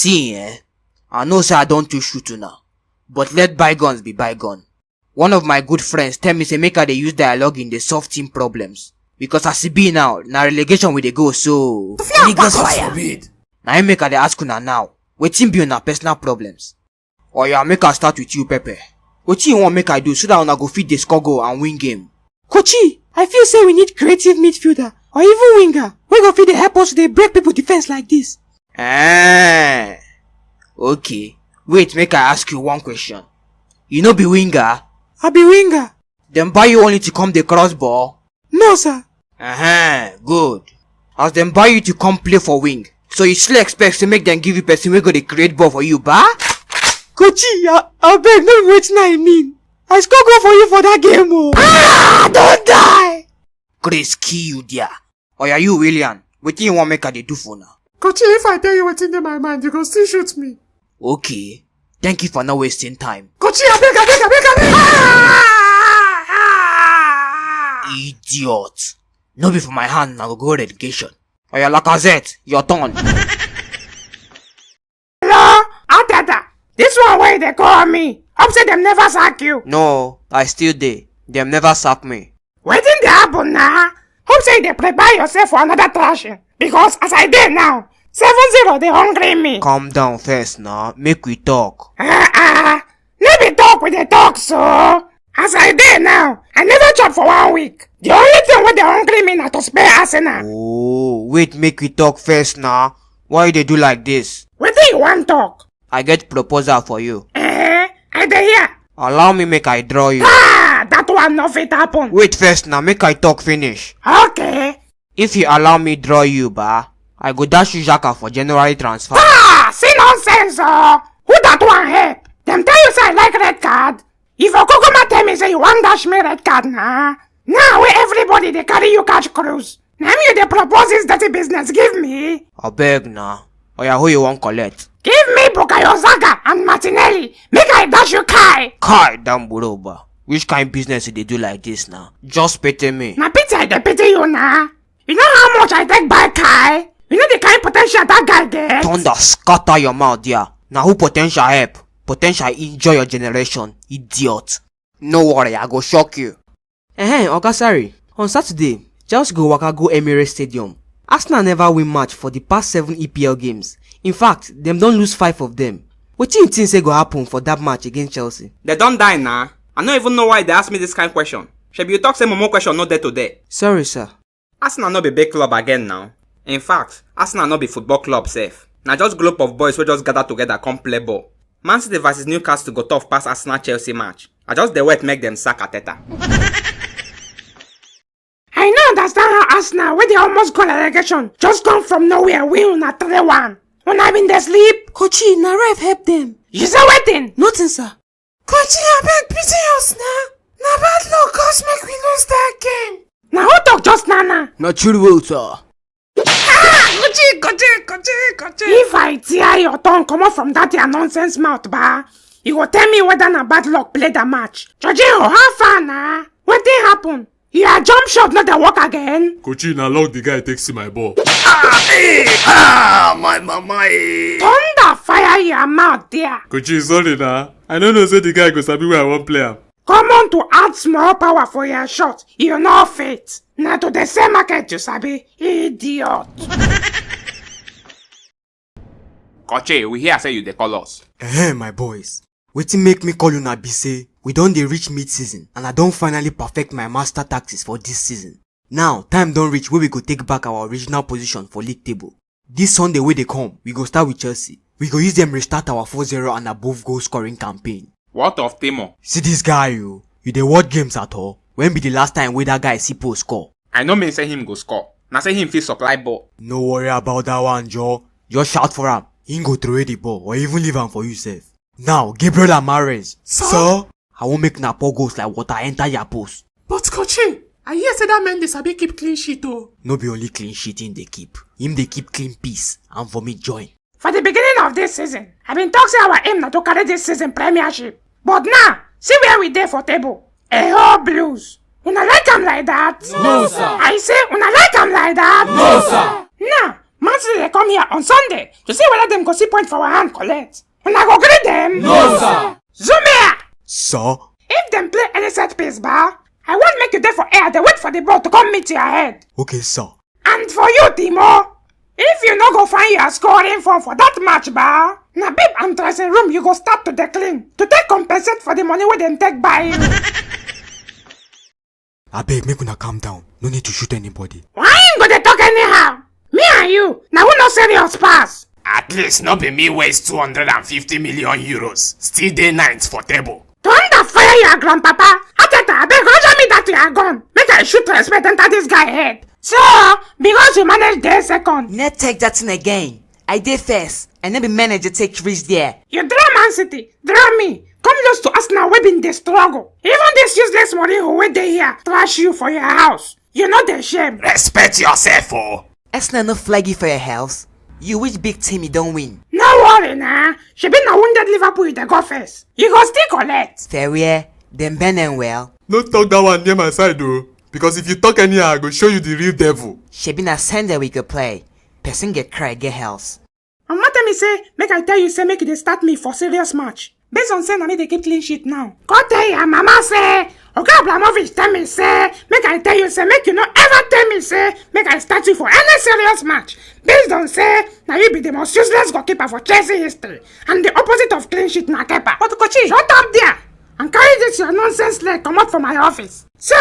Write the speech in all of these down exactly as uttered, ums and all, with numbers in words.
See, eh? I know say I don too shoot una, but let bygones be bygone. One of my good friends tell me say make I dey use dialogue in dey solve team problems, because as e be now, na relegation we dey go, so. Niggas fire. Na im make I dey ask una now, wetin be una personal problems? Oya, make I start with you, Pepe. Wetin you wan make I do so that una go fit dey score goal and win game? Coachy, I feel say we need creative midfielder or even winger wey go fit dey help us dey break people defense like this. Eh, okay. Wait, make I ask you one question. You no be winger? I be winger. Dem buy you only to come dey cross ball? No, sir. Uh-huh, good. As dem buy you to come play for wing, so you still expect to make dem give you person wey go dey create ball for you, ba? Coachy, I, I beg, no be wetin I mean. I score goal for you for that game, oh. Ah, don't die! Chris kill you there. Oya, you, William, wetin you wan make I dey do for una? Coachy, if I tell you wetin dey my mind, you go still shoot me. Okay, thank you for not wasting time. Coachy, abeg, abeg, abeg, abeg. Ah! Ah! Idiot. No be for my hand, na go go relegation. Oya, Lacazette, your turn. Hello, Arteta. This one wey dey call me. Hope say dem never sack you. No, I still dey. Dem never sack me. Wetin dey happen na? Hope say you dey prepare yourself for another thrashing. Because as I dey now, seven zero dey hungry me. Calm down first na, make we talk. Uh-uh. No be talk we dey talk so. As I dey now, I never chop for one week. The only thing wey dey hungry me na to spare Arsenal. Oh, wait, make we talk first na. Why you dey do like this? Wetin you wan talk? I get proposal for you. Eh, I dey hear. Allow me make I draw you. Ah, that one no fit happen. Wait first na, make I talk finish. Okay. If you allow me draw you, ba, I go dash you Xhaka for January transfer. Ah, see nonsense, oh. Who that one help? Dem tell you say I like red card? If Okokoma tell me say you wan dash me red card na, now wey everybody dey carry you catch cruise, na me you dey propose this dirty business give me? Abeg na. Oya, who you wan collect? Give me Bukayo Saka and Martinelli, make I dash you Kai. Kai, Damburoba. Which kind business you dey do like this na? Just pity me. Na pity I dey pity you na. You know how much I take buy Kai? You know the kind potential that guy get? Thunder scatter your mouth there. Na who potential help? Potential injure your generation, idiot. No worry, I go shock you. Ehen, Oga Sarri, on Saturday, Chelsea go waka go Emirates Stadium. Arsenal never win match for the past seven E P L games. In fact, dem don lose five of them. Wetin you think say go happen for that match against Chelsea? They don die na. I no even know why they ask me this kind question. Shebi you talk say mumu question no dey today. Sorry, sir. Arsenal no be big club again now. In fact, Arsenal no be football club sef. Na just group of boys wey just gather together come play ball. Man City versus Newcastle go tough pass Arsenal Chelsea match. I just dey wait make dem sack Arteta. I no understand how Arsenal, wey dey almost go relegation, just come from nowhere win una three one. Una been dey sleep? Coachy, na ref help dem. You say wetin? Nothing, sir. Coachy, abeg, pity us na. Na bad luck cause make we lose that game. Na who talk just now na? Na Chilwell, sir. Ah, Coachy, Coachy, Coachy, Coachy. If I tear your tongue comot from that your nonsense mouth, ba, you go tell me whether na bad luck play that match. Jorginho, how far na? Wetin happen? Your jump shot no dey work again? Coachy, na luck the guy take see my ball. Ah, eh, ah, my mama, eh. Thunder fire your mouth there. Coachy, sorry na. I no know say the guy go sabi where I wan play am. Common to add small power for your shot, you no fit. Na to the same market you sabi, idiot. Coachy, we hear say you dey call us. Eh, my boys. Wetin make me call una be say we don dey reach mid-season and I don finally perfect my master tactics for this season. Now, time don reach wey we go take back our original position for league table. This Sunday wey dey come, we go start with Chelsea. We go use dem restart our four zero and above goal scoring campaign. What of Timo? See this guy, you. You dey watch games at all? When be the last time wey that guy see post score? I no mean say him go score. Na say him fit supply ball. No worry about that one, Joe. Just shout for am. Him go throw away the ball or even leave am for you sef. Now, Gabriel Magalhaes. Sir? Sir? I wan make una pour goals like water enter your post. But Coachy, I hear say that man dey sabi keep clean sheet o. No be only clean sheet him dey keep. Him dey keep clean piss and vomit join. For the beginning of this season, I been talk say our aim na to carry this season premiership. But now, see where we dey for table. A whole blues. Una like am like that? No, sir. I say, una like am like that? No, sir. Now, Man City dey come here on Sunday to see whether dem go see point for our hand collect. Una go gree dem? No, sir. Zoom here. Sir? If dem play any set piece, ba, I want make you dey for air, dey wait for the ball to come meet your head. Okay, sir. And for you, Timo, if you no go find your scoring form for that match, ba, na bib and dressing room you go start to dey clean to take compensate for the money wey dem take buy you. Abeg, make una calm down. No need to shoot anybody. Why you go dey talk anyhow? Me and you, na who no serious pass? At least no be me waste two hundred and fifty million euros, still dey ninth for table. Thunder fire your grandpapa. Ateta, abeg, go show me that your gun. Make I shoot respect enter this guy head. So, because you manage dey second. No take that thing again. I dey first. I no be manager take reach there. You draw Man City, draw me. Come lose to Arsenal wey been dey struggle. Even this useless Mourinho wey dey here trash you for your house. You no dey shame. Respect yourself, oh. Arsenal no flag you for your house. You which big team you don win? No worry na. Shebi na wounded Liverpool you dey go first. You go still collect. Fair wear. Dem bend them well. No talk that one near my side, oh. Because if you talk anyhow, I go show you the real devil. Shebi na Sunday we go play. Person get cry, get health. Mama tell me say, make I tell you say, make you dey start me for serious match. Based on say na me dey keep clean sheet now. Go tell your mama say, Oga Abramovich tell me say, make I tell you say, make you no ever tell me say, make I start you for any serious match. Based on say, na you be the most useless goalkeeper for Chelsea history. And the opposite of clean sheet na keeper. But Kochi, shut up there and carry this your nonsense leg comot for my office. So,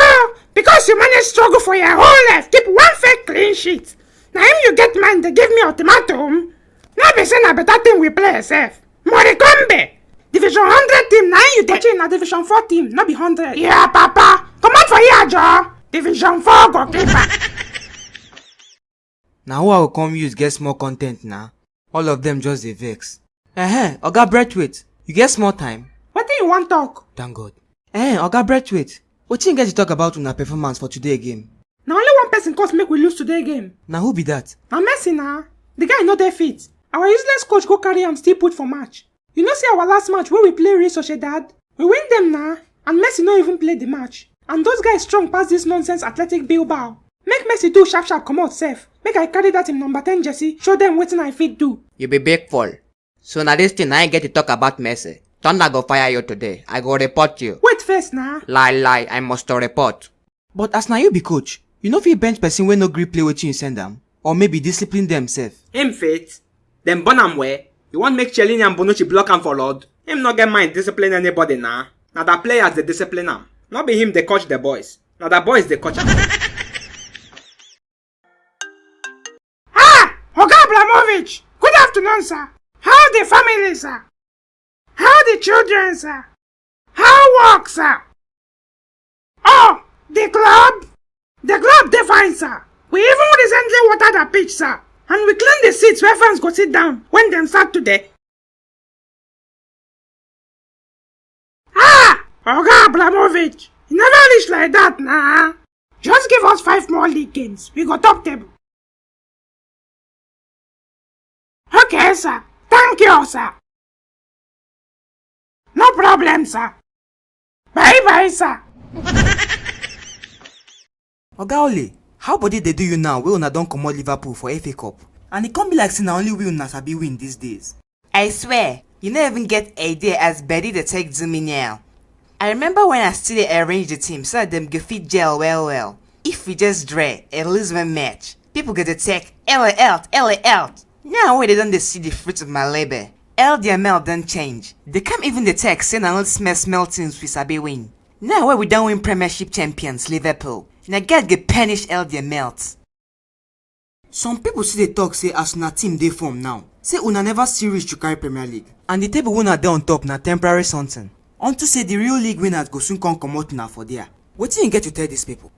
because you manage struggle for your whole life, keep one fake clean sheet. Na him you get mind dey give me ultimatum? No be say na better thing we play sef. Morikombe, Division hundred team na him you dey. Kochi na Division four team, no be hundred. Yeah, papa, comot for here, Joe. Division four goalkeeper. Na who I go come use get small content na? All of them just dey vex. Ehen, Oga Breathwaite, you get small time? Wetin you wan talk? Thank God. Ehen, Oga Breathwaite, wetin you get to talk about una performance for today game? Na only one person cause make we lose today game. Na who be that? Na Messi na. The guy no dey fit. Our useless coach go carry am still put for match. You know say our last match wey we play Real Sociedad, we win dem na, and Messi no even play the match. And those guys strong pass this nonsense Athletic Bilbao. Make Messi do sharp sharp comot sef. Make I carry that him number ten jersey, show them wetin I fit do. You be big fool. So na this thing I get to talk about Messi. Thunder go fire you today. I go report you. Wait first na. Lie, lie, I must report. But as na you be coach, you no fit bench person wey no gree play wetin you send am, or maybe discipline dem sef. Him fit. Dem born am well. You wan make Chiellini and Bonucci block am for road? Him no get mind discipline anybody na. Na the players dey discipline am. No be him dey coach the boys. Na the boys dey coach am. Ah! Oga Abramovich! Good afternoon, sir. How the family, sir? How the children, sir? How work, sir? Oh, the club? The club dey fine, sir. We even recently water the pitch, sir. And we clean the seats where fans go sit down when dem start today. Ah! Oga Abramovich, e never reach like that na. Just give us five more league games, we go top table. Okay, sir. Thank you, sir. No problem, sir. Bye bye, sir. Oga Ole, how body dey do you now wey una don comot Liverpool for F A Cup? And e come be like say na only we una sabi win these days. I swear, you no even get idea as body dey take do me now. I remember when I still dey arrange the team so that dem go fit gel well well. If we just draw or lose one match, people go dey take L A out, L A out. Now wey dem don dey see the fruit of my labor, L D M L don change. Dem come even dey take say na only small small things we sabi win. Now wey we don win Premiership champions Liverpool, na God go punish L D M L. Some people still dey talk say as una team dey form now, say una never still reach to carry Premier League. And the table wey una dey on top na temporary something. Unto say the real league winners go soon come comot una for there. Wetin you get to tell these people?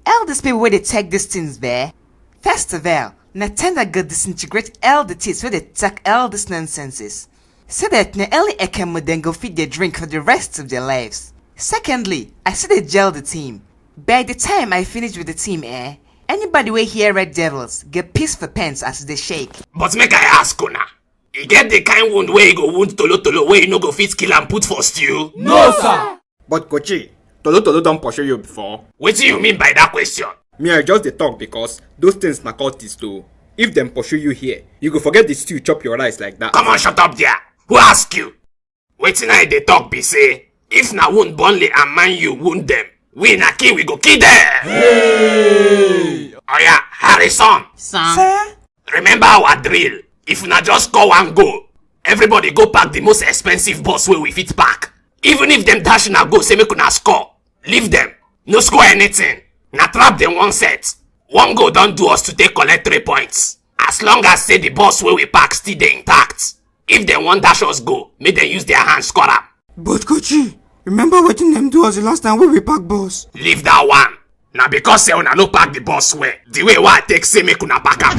All these people wey dey take these things there, first of all, na thunder go disintegrate all the things wey dey take all these nonsenses. So that na only Ekemo dem go fit dey drink for the rest of their lives. Secondly, I see dey gel the team. By the time I finish with the team, eh, anybody wey hear Red Devils go piss for pants as e dey shake. But make I ask una, e get the kind wound wey e go wound Tolo Tolo wey e no go fit kill am put for stew? No, sir. But Kochi, Tolo Tolo don pursue you before. Wetin you mean by that question? Me, I just dey talk because those things na cultist o. If dem pursue you here, you go forget the stew chop your rice like that. Come on, shut up there. Who ask you? Wetin I dey talk be say, if na wound Burnley and Man U wound them, we na kill we go kill them. Hey! Oya, Harrison. Sam. Remember our drill. If una just score one goal, everybody go pack the most expensive bus wey we fit pack. Even if dem dash una goal say make una score, leave them. No score anything. Na trap dem one set. One goal don do us to take collect three points. As long as say the bus wey we pack still dey intact, if dem wan dash us goal, make dem use their hand score am. But Kochi, remember wetin dem do us the last time wey we pack bus? Leave that one. Na because say una no pack the bus well. The way wey I take say make una pack am.